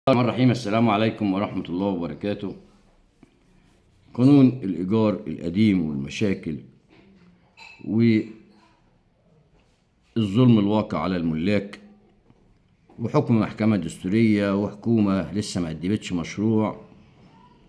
الرحمن الرحيم. السلام عليكم ورحمة الله وبركاته. قانون الإيجار القديم والمشاكل والظلم الواقع على الملاك وحكم محكمة دستورية وحكومة لسه ما قدمتش مشروع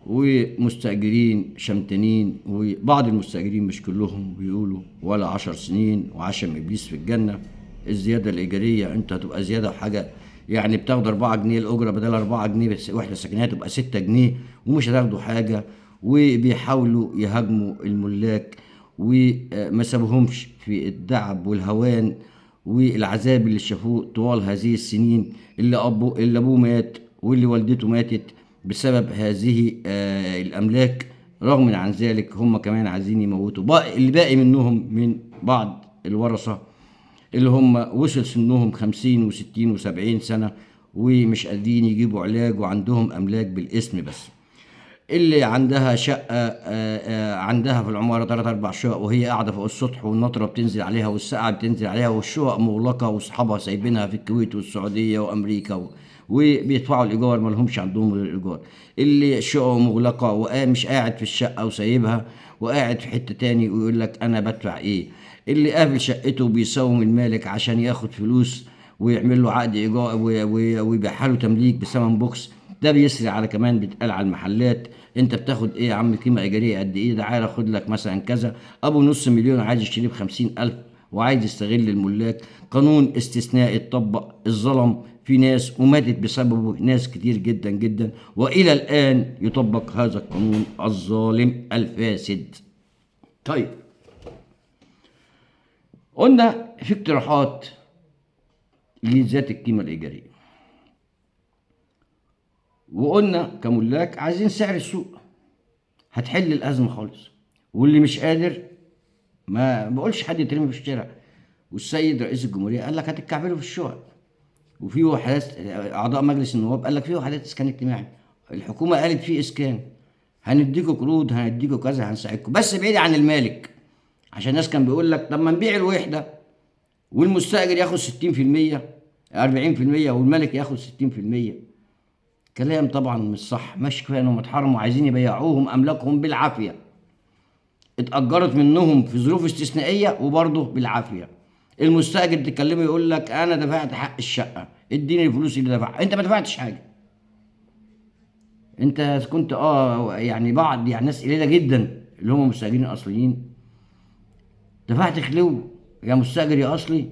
ومستأجرين شمتانين، وبعض المستأجرين مش كلهم بيقولوا ولا 10 سنين وعشم إبليس في الجنة. الزيادة الإيجارية أنت هتبقى زيادة حاجة، يعني بتاخد 4 جنيه الأجرة بدل 4 جنيه بس وحدة سكنية تبقى 6 جنيه ومش هتاخدوا حاجة. وبيحاولوا يهاجموا الملاك وما سابوهمش في الدعب والهوان والعذاب اللي شافوه طوال هذه السنين، اللي أبوه مات واللي والدته ماتت بسبب هذه الأملاك. رغم عن ذلك هم كمان عايزين يموتوا اللي باقي منهم من بعض الورثة اللي هم وصل سنهم 50 و60 و70 سنة ومش قادرين يجيبوا علاج وعندهم أملاك بالاسم بس. اللي عندها شقة عندها في العمارة 3-4 شقق وهي قاعدة فوق السطح والنطرة بتنزل عليها والسقعة بتنزل عليها والشقق مغلقة واصحابها سايبينها في الكويت والسعودية وأمريكا وبيدفعوا الإيجار، ما لهمش عندهم غير الإيجار. اللي شقه مغلقة ومش قاعد في الشقة وسايبها وقاعد في حتة تاني ويقول لك أنا بدفع إيه. اللي قافل شقته بيساوم المالك عشان ياخد فلوس ويعمل له عقد إيجار ويبيعها له تمليك بثمن بوكس. ده بيسري على كمان بيتقال على المحلات، انت بتاخد ايه يا عم قيمة ايجاريه قد ايه، ده عايز اخد لك مثلا كذا، ابو نص مليون عايز يشتريه ب50,000 وعايز يستغل الملاك. قانون استثنائي اتطبق، الظلم في ناس وماتت بسببه ناس كتير جدا جدا، والى الان يطبق هذا القانون الظالم الفاسد. طيب قلنا في اقتراحات لذات القيمة الايجاريه، وقلنا كملاك عايزين سعر السوق هتحل الأزمة خالص، واللي مش قادر ما بقولش حد يترمي في الشارع. والسيد رئيس الجمهورية قال لك هتتكعبلوا في الشقق، وفي وحدات أعضاء مجلس النواب قال لك في وحدات إسكان اجتماعي، الحكومة قالت في إسكان، هنديكوا قروض، هنديكوا كذا، هنساعدكم، بس بعيد عن المالك. عشان الناس كان بيقول لك طب ما نبيع الوحدة والمستأجر ياخد 60% 40% والمالك ياخد 60%. كلام طبعا مش صح، مش كفاية انهم اتحرموا، عايزين يبيعوهم املاكهم بالعافية، اتأجرت منهم في ظروف استثنائية وبرضه بالعافية. المستأجر تكلمه يقول لك انا دفعت حق الشقة، اديني الفلوس اللي دفعها، انت ما دفعتش حاجة. انت كنت يعني بعض يعني ناس قليله جدا اللي هم مستأجرين اصليين، دفعت خلو يا مستأجر يا اصلي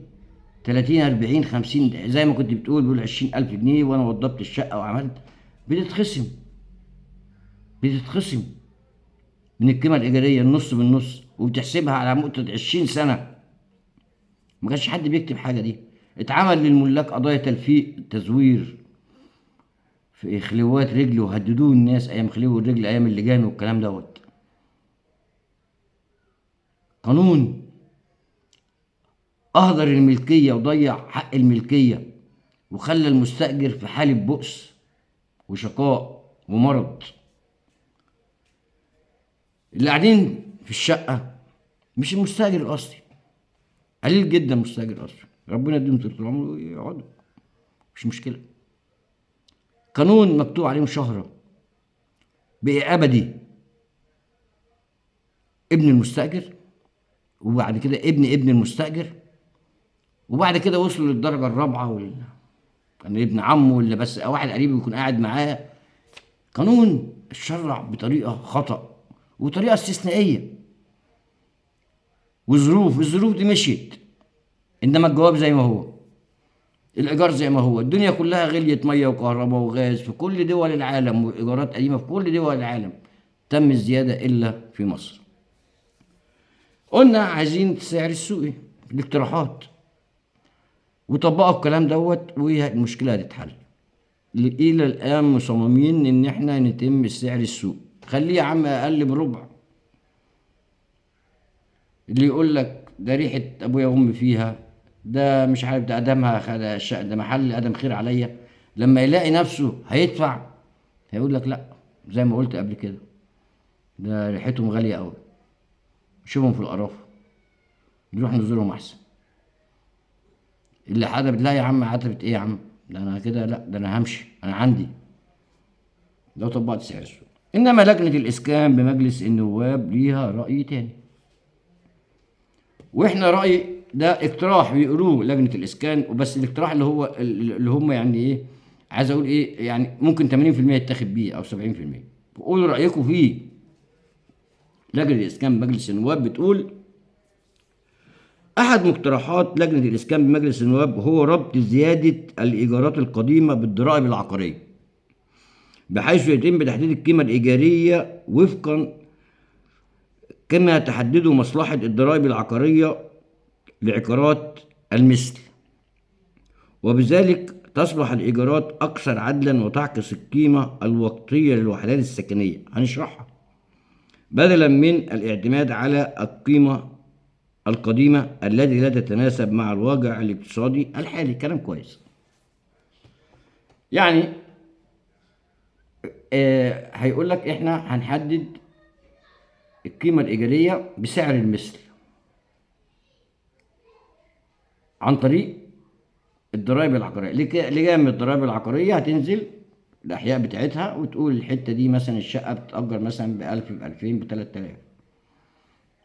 30 40 50 زي ما كنت بتقول، بيقول 20,000 جنيه وانا وضبت الشقة وعملت، بتتخصم من القيمة الايجاريه النص بالنص، وبتحسبها على مده 20 سنة. ما كانش حد بيكتب حاجة دي. اتعمل للملاك قضايا تلفيق تزوير في خلوات رجل، وهددوه الناس ايام خلو الرجل ايام اللجان والكلام دوت. قانون اهدر الملكية وضيع حق الملكية وخلى المستأجر في حاله بؤس وشقاء ومرض. اللي قاعدين في الشقة مش المستأجر الاصلي، قليل جدا المستأجر الاصلي، ربنا يديهم طول العمر ويقعدوا مش مشكلة. قانون مكتوب عليه مشاهره بقي ابدي، ابن المستأجر وبعد كده ابن ابن المستأجر، وبعد كده وصلوا للدرجة الرابعة كان ابن عمه ولا بس واحد قريب يكون قاعد معاه. قانون اتشرع بطريقة خطأ وطريقة استثنائية وظروف، الظروف دي مشيت، انما الجواب زي ما هو، الايجار زي ما هو، الدنيا كلها غليت، مية وكهرباء وغاز في كل دول العالم، وايجارات قديمة في كل دول العالم، تم الزيادة الا في مصر. قلنا عايزين السعر السوقي، الاقتراحات، وطبقوا الكلام دوت والمشكلة هتتحل. الى الان مصممين ان احنا نتم السعر السوق، خليه يا عم اقل بربع. اللي يقول لك ده ريحه ابويا وامي فيها، ده مش عارف ده ادمها ده محل ادم خير عليا، لما يلاقي نفسه هيدفع هيقول لك لا، زي ما قلت قبل كده ده ريحتهم غالية قوي، شوفهم في القرافه، نروح نزورهم احسن. اللي عتبت لا يا عم، عتبت ايه يا عم، ده انا كده لا، ده انا همشي، انا عندي. لو طبقت سعر السوق. انما لجنة الاسكان بمجلس النواب ليها رأي تاني، واحنا رأي ده اقتراح بيقولوه لجنة الاسكان، وبس الاقتراح اللي هو اللي هم يعني ايه، عايز اقول ايه، يعني ممكن 80% يتاخد بيه او 70%. قولوا رأيكم فيه. لجنة الاسكان بمجلس النواب بتقول احد مقترحات لجنة الاسكان بمجلس النواب هو ربط زيادة الايجارات القديمة بالضرائب العقارية، بحيث يتم تحديد القيمة الإيجارية وفقا كما تحدده مصلحة الضرائب العقارية لعقارات المثل، وبذلك تصبح الإيجارات أكثر عدلا وتعكس القيمة الوقتية للوحدات السكنية. هنشرحها. بدلا من الاعتماد على القيمة القديمة التي لا تتناسب مع الواقع الاقتصادي الحالي. كلام كويس. يعني هيقول لك احنا هنحدد القيمة الإيجارية بسعر المثل عن طريق الضرائب العقارية. لجان الضرائب العقارية هتنزل الأحياء بتاعتها وتقول الحتة دي مثلا الشقة بتتأجر مثلا ب1000 ب2000 ب3000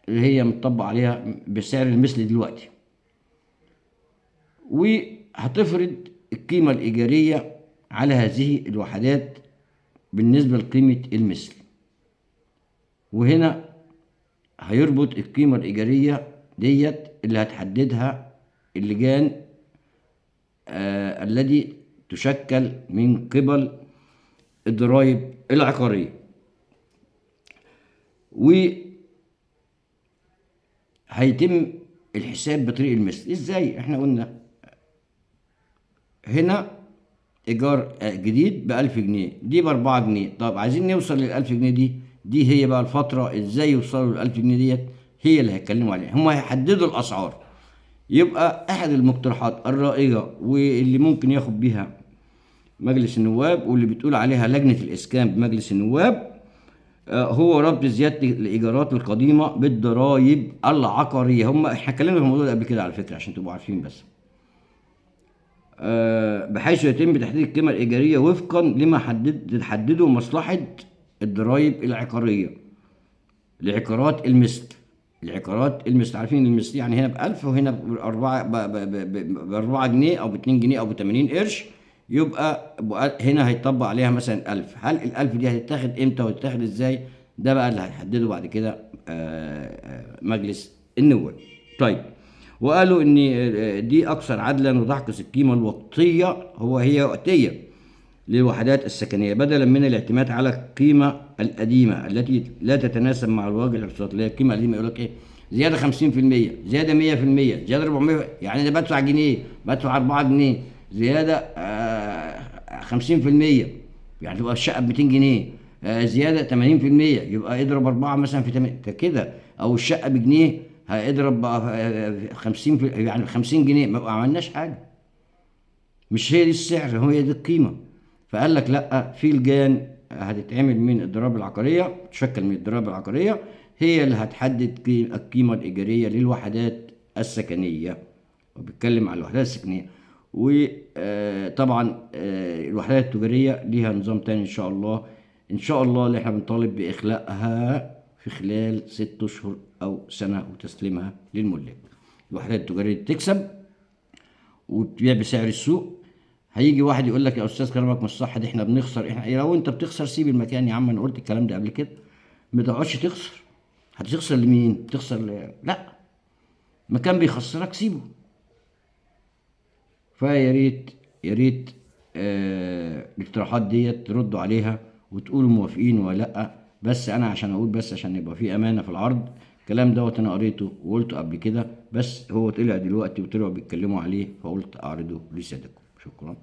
اللي هي متطبق عليها بسعر المثل دلوقتي، وهتفرض القيمة الإيجارية على هذه الوحدات بالنسبة لقيمة المثل. وهنا هيربط القيمة الإيجارية ديت اللي هتحددها اللجان الذي تشكل من قبل الضرائب العقارية، وهيتم الحساب بطريق المثل. ازاي؟ احنا قلنا هنا ايجار جديد ب1000 جنيه، دي ب4 جنيه. طب عايزين نوصل لل1000 جنيه دي هي بقى الفترة ازاي يوصلوا لل1000 جنيه ديت، هي اللي هيتكلموا عليها، هم هيحددوا الاسعار. يبقى احد المقترحات الرائجة واللي ممكن ياخد بيها مجلس النواب واللي بتقول عليها لجنة الاسكان بمجلس النواب هو ربط زيادة الايجارات القديمة بالضرائب العقارية. هم احنا اتكلمنا في الموضوع ده قبل كده على فكرة عشان تبقوا عارفين بس. بحيث يتم تحديد القيمة الإيجارية وفقا لما تحدده مصلحة الضرائب العقارية لعقارات المثل. العقارات المثل، عارفين المثل يعني هنا ب1000 وهنا ب4 جنيه أو ب2 جنيه أو ب80 قرش، يبقى هنا هيطبق عليها مثلا 1000. هل ال1000 دي هتتاخد امتى وتتاخد ازاي؟ ده بقى اللي هيحدده بعد كده مجلس النواب. طيب، وقالوا ان دي اكثر عدلا وتعكس القيمة الوقتية، هي وقتية للوحدات السكنية بدلا من الاعتماد على القيمة القديمة التي لا تتناسب مع الواقع الاقتصادي. اللي هي القيمة القديمة يقول لك ايه، زيادة 50%، زيادة 100%، زيادة 400، يعني انا بدفع جنيه بدفع 4 جنيه، زيادة 50% يعني تبقى الشقة ب 200 جنيه، زيادة 80% يبقى اضرب 4 مثلا في 8 كده، او الشقة بجنيه هيضرب 50 يعني 50 جنيه، ما عملناش حاجة. مش هي دي السعر، هي دي القيمة. فقال لك لا، في لجان هتتعمل من الضرائب العقارية، تشكل من الضرائب العقارية، هي اللي هتحدد القيمة الايجاريه للوحدات السكنية. وبيتكلم على الوحدات السكنية، وطبعا الوحدات التجارية ليها نظام تاني ان شاء الله. ان شاء الله اللي احنا بنطالب باخلاءها في خلال 6 اشهر او سنة وتسليمها للملاك. الوحدات التجارية تكسب وبتبيع بسعر السوق. هيجي واحد يقول لك يا استاذ كلامك مش صح، دي احنا بنخسر. احنا لو انت بتخسر سيب المكان يا عم، انا قلت الكلام ده قبل كده. ما تقعدش تخسر، هتخسر لمين؟ تخسر لا، مكان بيخسرك سيبه. فيا ريت يا ريت الاقتراحات ديت تردوا عليها وتقولوا موافقين ولا لا. بس انا عشان اقول، بس عشان يبقى في امانه في العرض، الكلام دوت انا قريته وقلته قبل كده، بس هو طلع دلوقتي وطلعوا بيتكلموا عليه، فقلت اعرضه لسيادتكم. شكرا.